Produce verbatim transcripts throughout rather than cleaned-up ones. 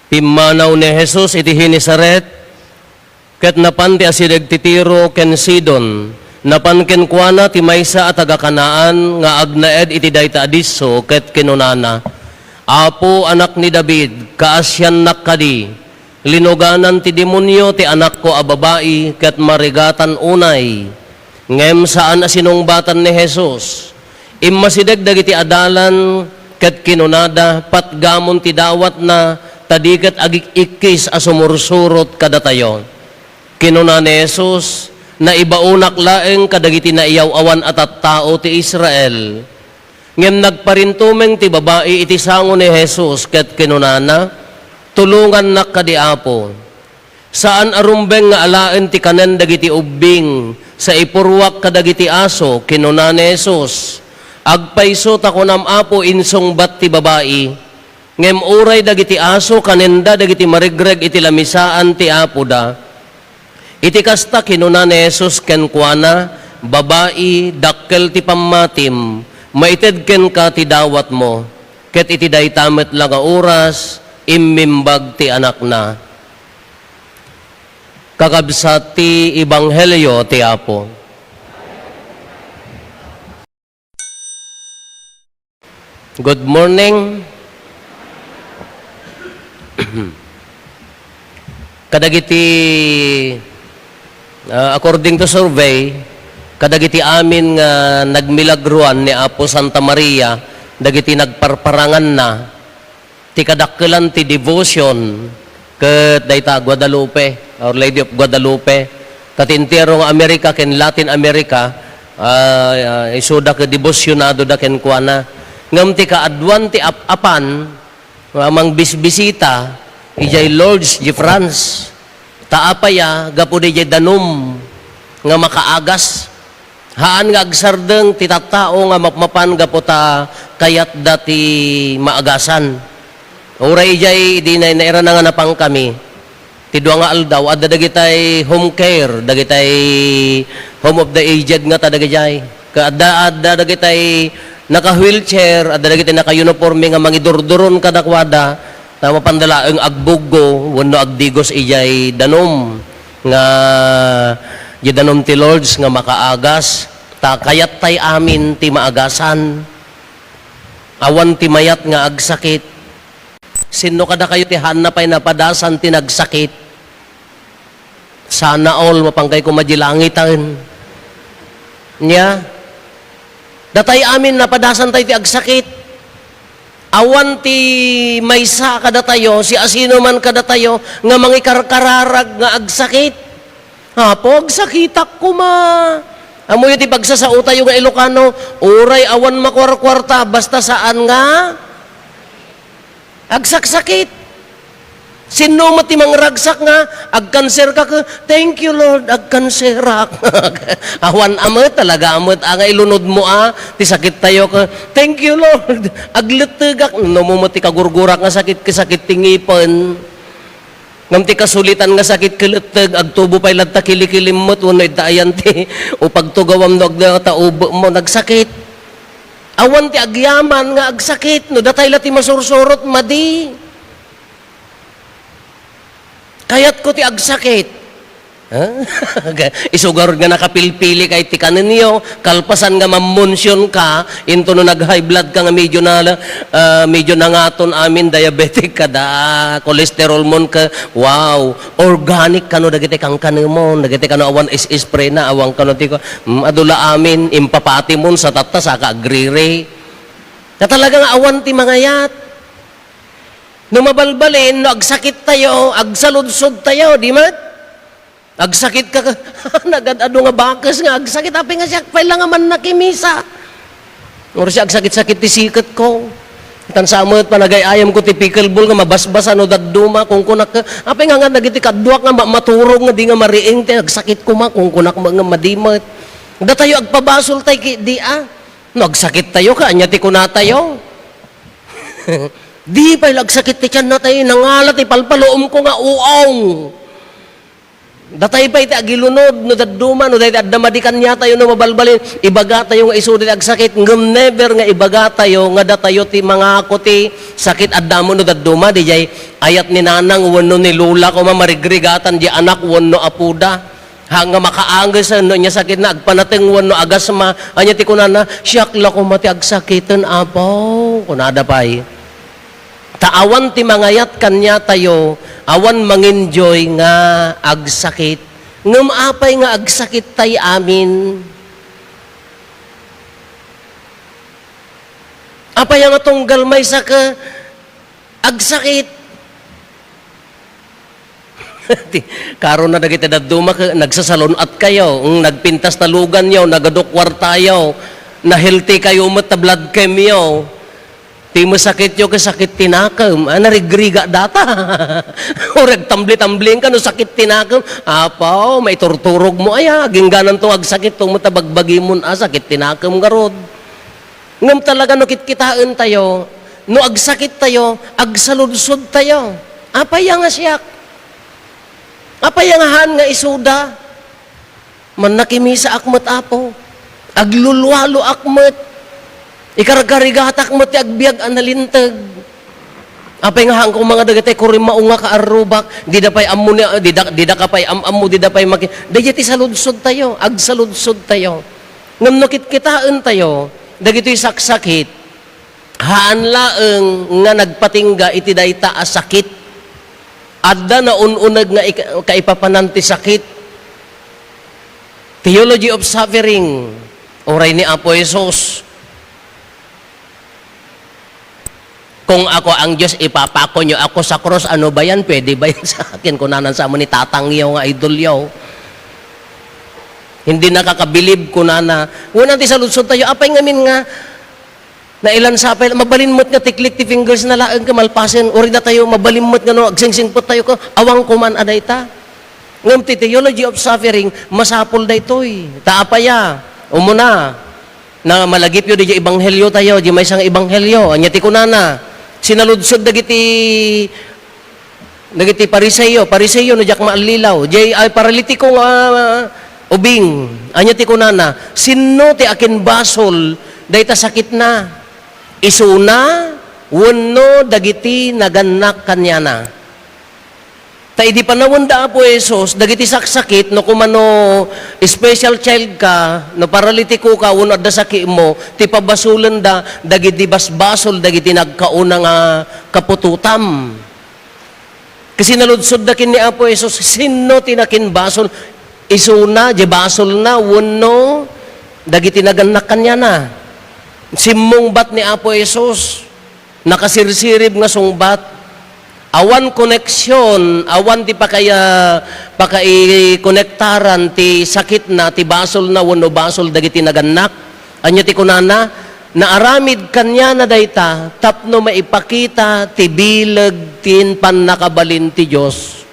Pimmanaw ni Jesus iti Genesaret, ket napan ti asideg ti Tiro ken Sidon. Napan kenkuana ti maysa a taga-Canaan nga agnaed iti dayta a disso, ket kinunana, "Apo, Anak ni David, kaasiannak kadi! Linuganan ti demonio ti anakko a babai ket marigatan unay." Ngem saan a sinungbatan ni Jesus. Immasideg dagiti adalan ket kinunada, "Patgamon ti dawatna, ta di ket agik-ikkis a sumursurot kadatayo." Kinuna ni Jesus, "Naibaonak laeng kadagiti naiyaw-awan a tattao ti Israel." Ngem nagparintumeng ti babai iti sango ni Jesus ket kinunana, "Tulongannak kadi, Apo. Saan a rumbeng nga alaen ti kanen dagiti ubbing sa ipurruak kadagiti aso," kinuna ni Jesus. "Agpayso ta kunam, Apo," insungbat ti babai. "Ngem uray dagiti aso kanenda dagiti maregreg iti lamisaan ti apoda." Iti kasta, kinuna ni Jesus kenkuana, "Babai, dakkel ti pammatim, maited kenka ti dawatmo." Ket iti dayta met la nga oras, immimbag ti anakna. Kakabsat ti Ebanghelio ti Apo. Good morning. Kadagiti, ah, according to survey, kadagiti amin nga nagmilagroan ni Apo Santa Maria, dagiti nagparparanganna, ti kadakkelan ti devotion ket dayta Guadalupe, Our Lady of Guadalupe. Ta ti entero nga America ken Latin America, ah, ah, isuda ket debosionadoda kenkuana. Ngem ti kaaduan ti ap-apan nga mangbisbisita idiay Lourdes, idiay France. Ta apay a, gapu diay danum nga makaagas. Haan nga agsardeng ti tattao nga mapmapan gapu ta kayatda ti maagasan. Uray idiay idi na-, nairana nga napangkami, ti dua nga aldaw, adda dagitay home care, dagitay home of the aged nga ta dagidiay. Ka-, adda, adda dagitay naka-wheelchair, adda dagitay naka-uniforme nga mangidurduron kadakuada, ta mapanda laeng agbuggo wenno agdigos idiay danum nga, idiay danum ti Lourdes nga makaagas. Ta kayattay amin ti maagasan. Awan ti mayat nga agsakit. Sinno kadakayo ti haanna pay napadasan ti nagsakit? Sana all, mapankayo koma idiay langiten. Nia? Datay amin, napadasantay ti agsakit. Awan ti maysa kadatayo, siasinoman kadatayo, nga mangikarkararag nga agsakit. "Apo, agsakitak koma." Ammoyo ti pagsasaotayo nga Ilocano, uray awan makuarkuarta, basta saan nga agsaksakit. Sinno met ti mangragsak nga, "Agkanserka ke?" "Thank you, Lord, agkanserak." Awan a met, talaga a met, a nga ilunodmo a, ti sakittayo ke, "Thank you, Lord, aglettegak." Numo met ti kagurgurak nga sakit, ket sakit ti ngipen. Ngem ti kasulitan nga sakit ket letteg, agtubo pay latta kilikilim met, wenno idda ayan ti upagtugawam no agda ta ubekmo, nagsakit. Awan ti agyaman nga agsakit, no datay la ti masursurot, madi. Kayatko ti agsakit. Ha? Isugar nga nakapilpili kay ti kanenyo, kalpasan nga mammonsion ka, into no nag-high blood ka nga medyo na, ah, medyo nangaton amin, diabetic ka da, cholesterol mon ka, wow, organic kano dagiti kankanemon, dagiti kano awan is-spray na, awan kano ti ko, mm, adu la amin, impapati mon sa tatta, saka agriri. Na talaga nga awan ti mangayat. No mabalbalin, no agsakit tayo, agsaludsod tayo, di met? Agsakit ka, nagad-adu nga bakes nga agsakit, apay nga siak pay la nga mannakimisa. Or siya agsakit-sakit ti siket ko. Tan sa met, panagay-ayam ko ti pickleball nga mabasbasa no dadduma, kungkunak, apay nga nga dagiti kaduak nga ma-, maturog nga di nga mariing ti agsakit koma, kungkunak nga madimet. Datayo agpabasol tay ki, di a. No agsakit tayo ka, anya ti kunatayo? Di pay la agsakit ti tianna tay, nangala ti palpaloom ko nga uong. Datay pay ti agilunod no dadduma, no daydi adda madi kaniatayo no mabalbalin, ibagatayo nga isu daydi agsakit, ngem never nga ibagatayo nga datayo ti mangako ti sakit. Adda mo no dadduma, dijay ayat ni nanang wenno ni lola koma marigrigatan di anak wenno apoda. Ha nga makaanges no nia sakitna, agpanateng wenno agasma, ania ti kunana, "Siak la koma ti agsakiten, Apo," kunada pay. Ta awan ti mangayat kaniatayo, awan mangenjoy nga agsakit. Ngem apay nga agsakit tay amin? Apay nga tunggal maysa ka agsakit? Ti, karuna dagiti dadduma, nagsasalun-at kayo, mm, nagpintas taluganyo, nagadok kuartayo, na-healthy kayo met ta blood chemyo. Ti masakityo ket sakit ti nakem, a, narigriga data. Uray agtambli-tambling ka no sakit ti nakem. Apaw, maiturturog mo aya, agingganan to agsakit to met ta bagbagimon a sakit ti nakem ngarud. Ngem talaga no kitkitaentayo, no agsakittayo, agsaludsodtayo. Apay a nga siak? Apay a nga haan nga isuda? Mannakimisaak met, Apo. Aglulualoak met. Ikarkarigatak met ti agbiag a nalinteg. Apay nga haan koma nga dagitay kurimao nga kaarrubak, dida pay ammo ni, dida, dida ka pay am-ammo, dida pay maki-, daydiay ti saludsodtayo, agsaludsodtayo. Ngem no kitkitaentayo, dagitoy saksakit, haan laeng nga nagpatingga iti dayta a sakit. Adda naun-uneg nga ik-, kaipapanan ti sakit. Theology of suffering, uray ni Apo Jesus. "Kung ako ang Diyos, ipapakonyo ako sa krus. Ano ba yan? Pwede ba yan sa akin?" Kunanan sa amo ni tatangyo nga idolyo. "Hindi nakakabilib," kunana. Unan ti saludsodtayo, apay ngamin nga nailansa pay, mabalin met nga ti click ti fingers na laeng ka malpasen, uray datayo, mabalin met nga no agsingsingpettayo ka, awan koman a dayta. Ngem ti theology of suffering, masapul daytoy. Ta apay a, umuna, na malagipyo diay ebangheliotayo, diay maysa nga ebanghelio. Ania ti kunana? Sinaludsod dagiti, dagiti Pariseo, Pariseo no diak maallilaw. Diay ay paralitiko nga ubing. Ania ti kunana? Sinno ti akinbasol dayta sakitna? Isuna wenno dagiti nagannak kaniana? Ta idi panawen da Apo Jesus, dagiti saksakit, no kumano special child ka, no paralitiko ka, wenno adda sakimo, ti pabasolenda dagiti basbasol dagiti nagkauna nga kaputotam. Ket sinaludsodda ken ni Apo Jesus, sinno ti nakinbasol? Isuna, diay basolna, wenno dagiti nagannak kaniana? Simmungbat ni Apo Jesus. Nakasirsirib nga sungbat. Awan koneksion, awan ti pakaya-, pakaikonektaran ti sakitna, ti basolna, wenno basol dagiti nagannak. Ania ti kunana? Naaramid kaniana dayta tapno maipakita ti bileg ti pannakabalin ti Dios.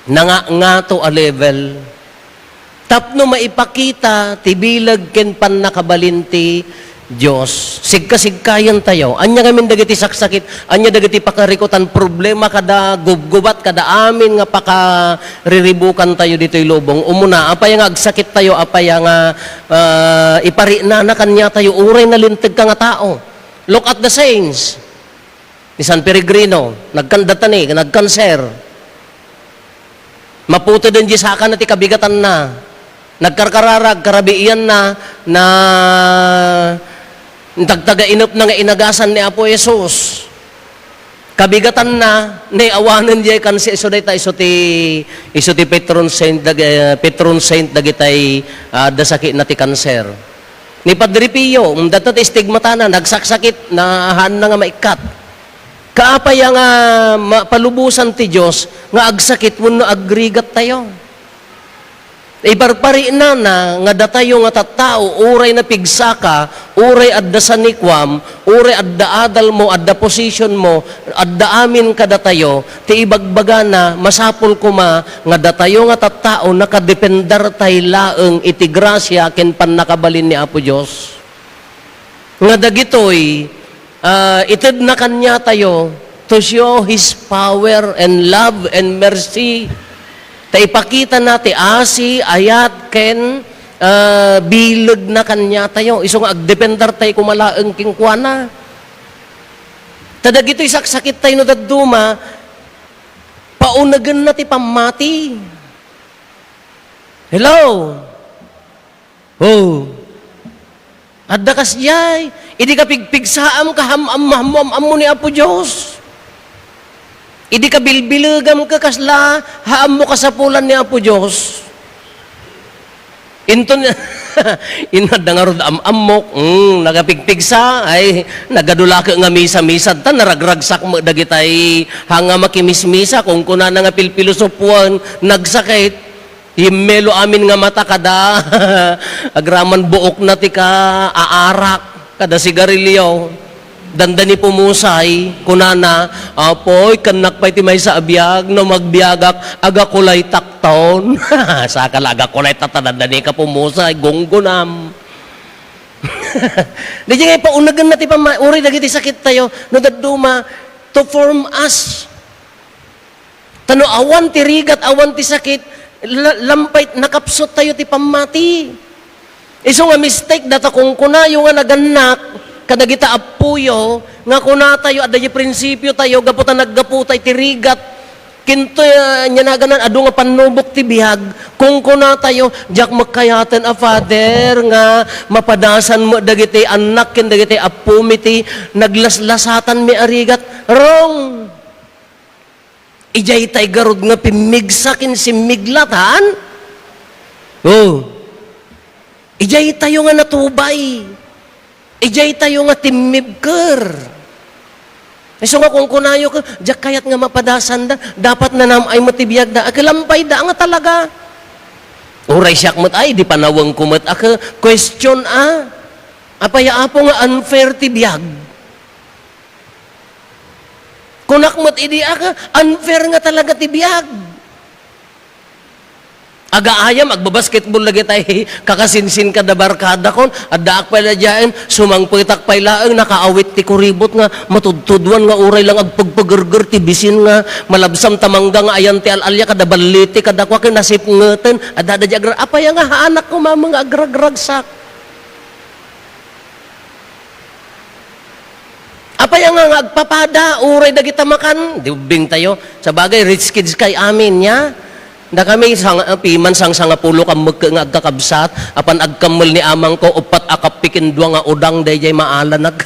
Nangangato a level. Tapno maipakita ti bileg ken pannakabalin ti Dios. Sigkasigkaentayo. Ania ngamin dagiti saksakit, ania dagiti pakarikutan, problema kada gubgubat, kada amin nga pakariribukantayo ditoy lubong. Umuna, apay nga agsakittayo, apay nga, ah, iparinana kaniatayo, uray nalinteg ka nga tao. Look at the saints. Ni San Peregrino, nagkandata ni, nagkanser. Maputeden diay sakana ti kabigatanna. Nagkarkararag, karabiianna, na tagtagainepna nga inagasan ni Apo Jesus. Kabigatanna, ni awanen diay kanser, isu dayta, isu ti, isu ti patron saint, dag-, eh, patron saint dagitay, ah, adda sakitna ti kanser. Ni Padre Pio, um, dayta ti stigmatana, nagsaksakit, na haanna nga maikkat. Kaapay a nga ma-, palubosan ti Dios nga agsakit wenno agrigattayo? Iparparinana nga datayo nga tattao, uray napigsaka, uray adda sanikuam, uray adda adalmo, adda positionmo, adda amin kadatayo, ti ibagbagana, masapul koma nga datayo nga tattao, nakadependartay laeng iti grasia ken pannakabalin ni Apo Dios. Nga dagitoy, ah, itedna kaniatayo to show His power and love and mercy. Ta ipakitana ti asi, ayat, ken, ah, bilegna kaniatayo. Isu nga agdepender tayo koma laeng kenkuana. Ta dagitoy saksakittayo no dadduma, paunegenna ti pammati. Hello? Oh. Adda kasdiay, idi kapigpigsaam ka ham-, am-, am-, am-, ammo ni Apo Dios. Idi kabilbilegam ka kasla, haammo kasapulan ni Apo Dios. Inton, inadda ngarud am-ammok, mm, nakapigpigsa, ay, nagadulake nga misa-misa, ta naragragsak mo dagitay, hanga makimismisa, kung kunana nga pilpilosopuan, nagsakit, Yimmelo amin nga mata kada agraman buokna ti ka-, aarak, kada sigarilyo. Dandani pumusay, kunana, "Apoy, kennak pay ti maysa a biag, no magbiagak, agakulaytakton." Saka la agakulaytak ta dandani ka pumusay, gunggunam. Di ngay paunagan na ti pamma-, uray dagiti sakit tayo, no dadduma, to form us. Ta no awan ti rigat, awan ti sakit, la-, lampay, nakapsut tayo ti pammati. Isu nga mistake, data kungkunayo nga nagannak, kadagita appoyo, nga kunatayo, adda di prinsipyo tayo, gapu ta naggapu tayo ti rigat. Kinto, ah, nya naganan, adu nga pannubok ti biag, kungkuna tayo, "Diak makayaten a Father nga mapadasan mo dagiti annak ken dagiti appomi ti naglaslasatan mi a rigat." Wrong! Idiay tay garud nga pimmigsa ken simmiglat, haan? Oh. Idiay tayo nga natubay. Idiay tayo nga timmibker. Isu nga kungkunayo ket, "Diak kayat nga mapadasanda. Dapat nanam-ay met ti biagda." Akilampay da nga talaga. Uray siak met, ay, di panawengko met. Ake, question, ah. Apay, Apo, nga unfair ti biag? Kunak met idi a, unfair nga talaga ti biag. Agaayam, agbabasketball dagitay kakasinsin kada barkada kon, addaak pay la diaen, sumangpetak pay laeng, nakaawit ti kuribot nga matudtuduan nga uray lang agpagpagerger ti bisin nga malabsam ta mangga nga ayan ti al-alia kada balliti, kada kua ken nasipngeten, adda da di agra-, apay nga haanak ko mama nga agragragsak. Apay nga, nga agpapada, uray dagita makan, di ubbing tayo. Sabagay, rich kids kay amin, ya. Da kami, sang, ah, piman sang sangapulo ka mekke nga agkakabsat, apan agkammel ni amangko, uppat a kapi ken dua nga udang, dayjay maalanak.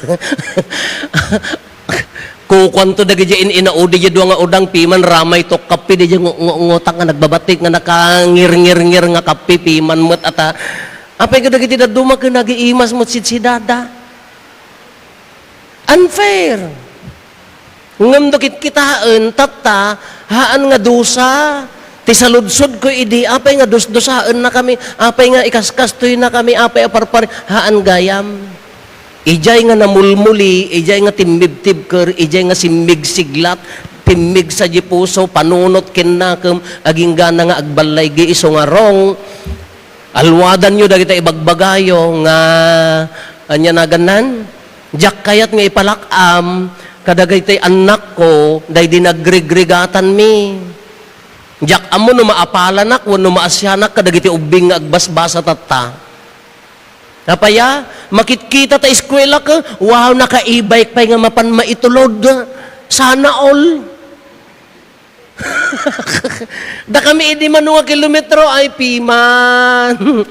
Kukuanto dagiti in-inaudi, dua nga udang, piman ramay to kapi, dayjay ngu-, ngu-, ngutang nga nagbabatik nga nakangir-ngir-ngir nga kapi, piman met ata. Apay kadagiti dadduma ken nagiimas met sidsidada. Unfair. Ngem no kitkitaen, tatta, haan nga dusa ti saludsodko idi, apay nga dusdusaennakami, apay nga ikaskastoynakami, apay a parpari-, haan gayam. Idiay nga namulmuli, idiay nga timmibtibker, idiay nga simmigsiglat, timmigsa di puso, panunot kennakem, aginggana nga agballaygi isu nga wrong. Alwadanyo dagiti ibagbagayo nga, ania nagannan? Diak kayat nga ipalak-am kadagiti annakko daydi nagrigrigatanmi. Diak ammo no maapalanak wenno maasianak kadagiti ubbing nga agbasbasa tatta. Apaya, makitkita ta eskuela ka, wow, nakaibayk pay nga mapan maitulod. Sana all. Da kami idi mano nga kilometro, ay, piman.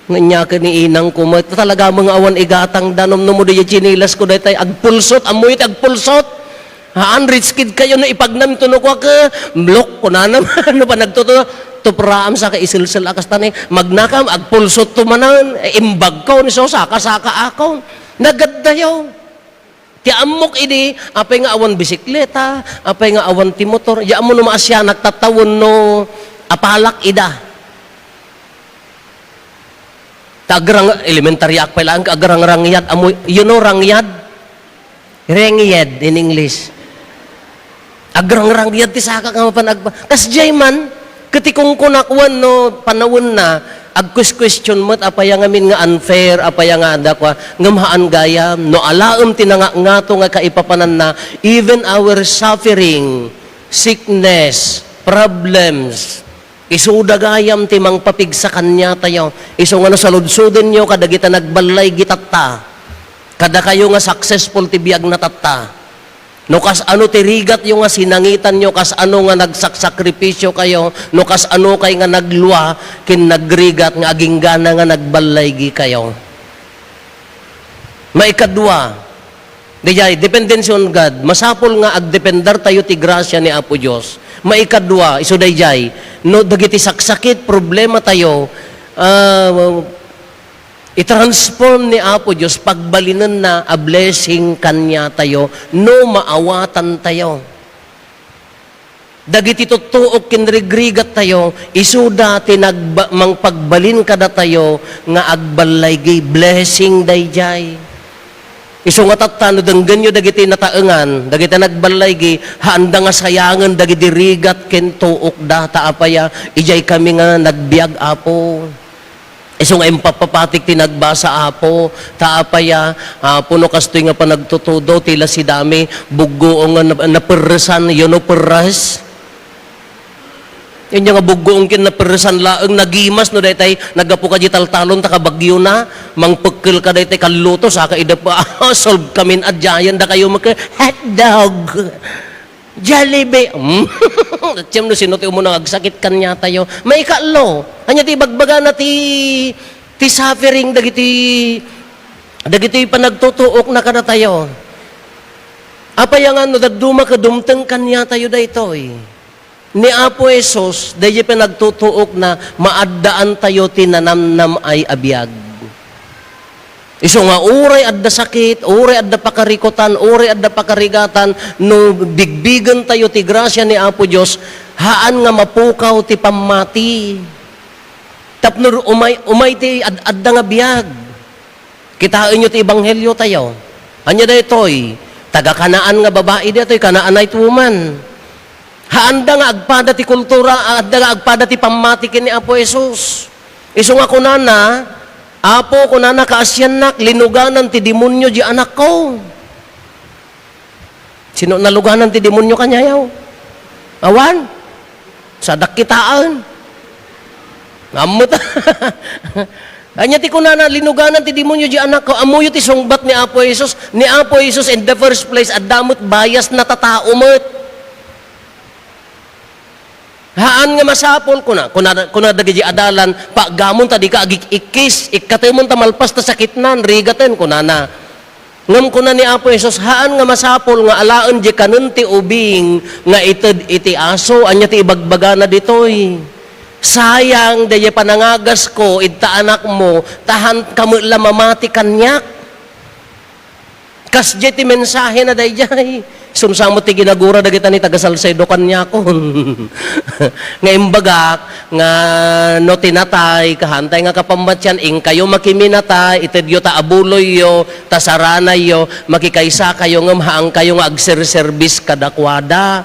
Nga niya ka ni inang ko, ma-, talaga mga awan igatang danom no mo di tsinilas ko daytay agpulsot, amoy ti agpulsot. Haan, rich kid kayo no ipagnam to no kwa ka, mlok ko na naman, no pa nagtuto, tupraam sa ka isilsil akas tani, magnakam, agpulsot to manan, eh, imbag ko, ni so, saka-saka ako. Nagaddayo. Ti ammok idi, apay nga awan bisikleta, apay nga awan ti motor, ya ammo no maasianak tatta wenno apalak ida. Ta agrang-, elementary ak pay laeng, agrangrangyad, ammo, you know, rangyad? Rengyed in English. Agrangrangyad ti saka nga mapan agpa-, kasdiay man, ket ti kunkunak wenno panawenna, agquesquestion met, apay ngamin nga unfair, apay nga adda kua, ngem haan gayam, no alaem ti nangangato nga kaipapananna, even our suffering, sickness, problems, Isuda gayam ti mangpapigsa kaniatayo. Isu nga no saludsodenyo kadagita nagballaygi tatta, kadakayo nga successful ti biagna tatta. No kas-ano ti rigatyo nga sinangitanyo, kas-ano nga nagsaksakripisyokayo, no kas-anokay nga naglua ken nagrigat nga aginggana nga nagballaygi kayo. Maikadua, dayjay, dependency on God. Masapul nga agdependartayo ti grasia ni Apo Dios. Maikadua, isu dayjay, no dagiti saksakit, problematayo, ah, i-transform ni Apo Dios, pagbalinenna a blessing kaniatayo no maawatantayo. Dagiti tuttuok ken rigrigattayo, isuda ti nagba-, mangpagbalin kadatayo nga agballaygi, blessing dayjay. Isu nga tatta, no denggenyo dagiti nataengan, dagiti nagballaygi, haanda nga sayangen dagiti rigat ken tuokda, ta apaya, idiay kami nga nagbiag, Apo. Isu nga impapapatik ti nagbasa, Apo, ta apaya, Apo, no kastoy nga panagtutudo, ti lasidami, buggoong nga nap-, naperresan, you know, perres? Yan nga buggoong ken naperresan laeng, nagimas no daytay, naggapu ka di taltalon, ta kabagyona, mangpekkel ka daytay, kalluto, saka ida pa, solve kamin, adyayan, dakayo maka, hotdog. Jollibee. Mm. Siyem no sino ti umuna nga agsakit kaniatayo. Maikatlo, ania ti ibagbagana ti, ti suffering dagiti, dagiti panagtutuokna kadatayo. Apay nga no dadduma ket dumteng kaniatayo daytoy. Ni Apo Jesus, daydi panagtutuokna, maaddaantayo ti nanamnam-ay a biag. Isu nga uray adda sakit, uray adda pakarikutan, uray adda pakarigatan, no bigbigentayo ti grasia ni Apo Dios, haan nga mapukaw ti pammati. Tapno umay, umay ti ad-, adda nga biag. Kitaenyo ti ebangheliotayo. Ania daytoy? Taga Canaan nga babai daytoy, Canaanite woman. Haanda nga agpada ti kultura, haanda nga agpada ti pammati ken ni Apo Jesus. Isu nga kunana, "Apo," kunana, "kaasiannak, linuganan ti demonio di anakko." Sino naluganan ti demonio kaniayo? Awan? Sadak kitaen. Ngammet. Ania ti kunana, "Linuganan ti demonio di anakko." Ammoyo ti sungbat ni Apo Jesus. Ni Apo Jesus, in the first place, adda met biasna, tatao met. Haan nga masapul, kuna, kuna, kuna dagiti adalan, "Paggamon ta dika agik-ikkis, ikkatemon ta malpas ta sakitnan, rigaten," kunana. Ngem kuna ni Apo Jesus, "Haan nga masapul nga alaen di kanen ti ubing nga ited iti aso." Ania ti ibagbagana ditoy? "Sayang daydi panangagasko ita anakmo, ta haanka met la mamati kaniak." Kasdiay ti mensahena daydiay. Sunsa met ti ginagura dagita ni taga Salcedo kaniakon. Nga imbagak nga no ti natay, kahaantay nga kapammatian, inkayo makiminatay, itedyo ta abuloyyo, ta saranayyo, makikaysakayo ngem haankayo nga agserserbis kadakuada.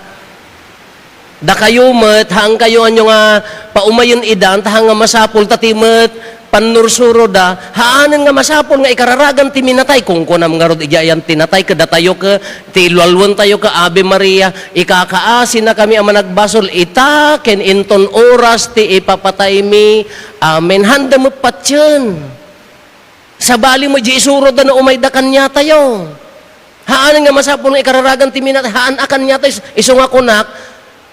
Dakayo met, haankayo anyo nga paumayen ida, ta haan nga masapul, ta ti met pannursuroda, haanen nga masapul nga ikararagan ti minatay. Kunkunam ngarud, idiay ayan ti natay, kadatayo ke, ti ilualuentayo ke Ave Maria, "Ikakaasinakami a managbasol, ita ken inton oras ti ipapataymi. Amen." Haanda met patien. Sabali met di isurotda no umayda kaniatayo. Haanen nga masapul nga ikararagan ti minatay, haan a kaniatayo. Is-, isu nga kunak,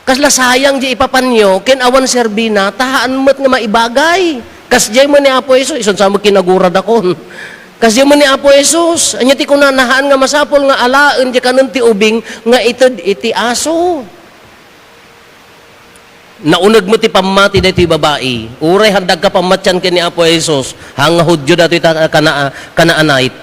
kasla sayang di ipapanyo, ken awan serbina, ta haan met nga maibagay. Kasdiay met ni Apo Jesus, isun sa met kinagurada kon. Kasdiay met ni Apo Jesus, ania ti kunana, haan nga masapul nga alaen di kanen ti ubing nga ited iti aso. Nauneg met ti pammati daytoy babai. Uray haanda agkapammatian ken ni Apo Jesus, haan nga Judio datoy ta-, Canaa-, Canaanite.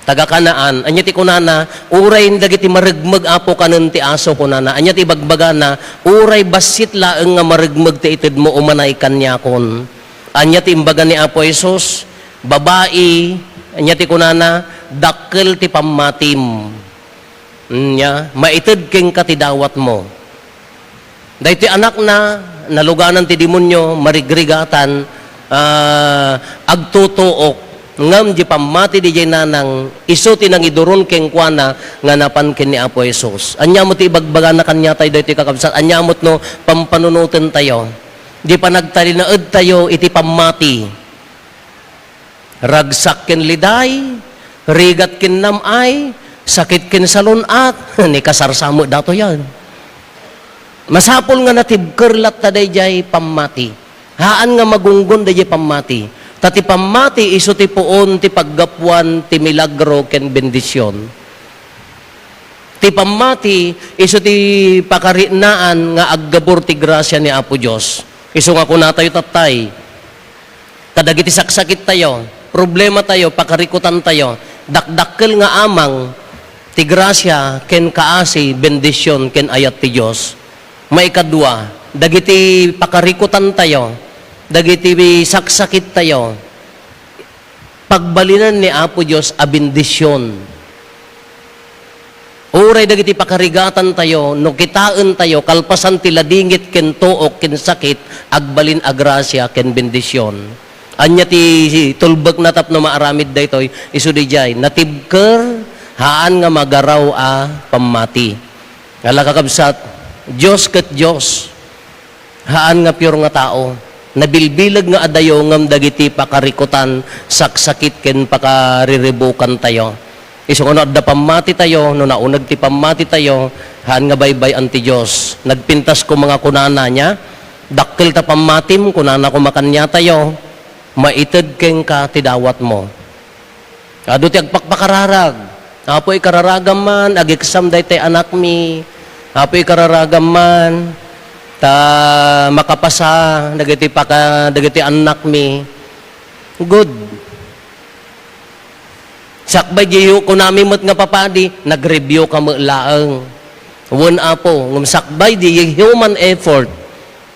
Taga Canaan. Ania ti kunana? "Uray dagiti maregmeg, Apo, kanen ti aso," kunana. Ania ti ibagbagana? "Uray bassit laeng nga maregmeg ti itedmo, umanay kaniakon." Ania ti imbaga ni Apo Jesus? "Babai," ania ti kunana? "Dakkel ti pammatim." Nia, maited kenka ti dawatmo. Daytoy anakna, naluganan ti demonio, marigrigatan, ah, agtutuok, ngem di pammati diay nanang, isu ti nangiduron kenkuana nga napan ken ni Apo Jesus. Ania met ti ibagbagana kaniatayo daytoy, kakabsat? Ania met no pampanunotentayo? Di panagtalinaedtayo iti pammati. Ragsak ken liday, rigat ken nam-ay, sakit ken salun-at, ni kasarsa met datoy. Masapul nga natibker latta daydiay pammati. Haan nga magunggon daydiay pammati. Ta ti pammati isu ti puon ti paggapuan ti milagro ken bendision. Ti pammati isu ti pakariknaan nga aggapu ti grasia ni Apo Dios. Isu nga kunatayo tattay, kadagiti saksakittayo, problematayo, pakarikutantayo, dakdakkel nga amang ti grasia ken kaasi, bendision ken ayat ti Dios. Maikadua, dagiti pakarikutantayo, dagiti saksakittayo, pagbalinen ni Apo Dios a bendision. Uray dagiti pakarigatantayo, no kitaentayo, kalpasan ti ladingit ken tuok ken sakit, agbalin a grasia ken bendision. Ania ti tulbekna tapno maaramid daytoy? Isu didiay, natibker, haan nga magaraw a pammati. Ala, kakabsat, Dios ket Dios. Haan nga pior nga tao. Nabilbileg nga adayo ngem dagiti pakarikutan, saksakit ken pakariribukantayo. Isu nga no adda pammatitayo, no nauneg ti pammatitayo, haan nga baybay-an ti Dios. Nagpintas koma nga kunana, nia, "Dakkel ta pammatim," kunana koma kaniatayo, "maited kenka ti dawatmo." Adu ti agpakpakararag. "Apo, ikararagam man, ag-exam daytay anakmi. Apo, ikararagam man, ta makapasa dagiti paka-, dagiti annakmi." Good. Sakbay di yu-, kunami met nga papadi, nag-review ka met laeng. Wen, Apo, ngem sakbay di human effort,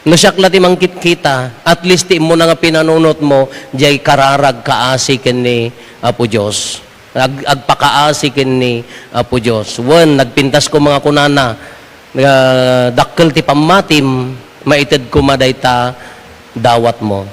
no siak la ti mangkitkita, at least ti immuna nga pinanunotmo, diay kararag kaasi ken ni Apo Dios. Ag-, agpakaasi ken ni Apo Dios. Wen, nagpintas koma nga kunana, nga dakkel ti pammatim, maited koma dayta dawatmo.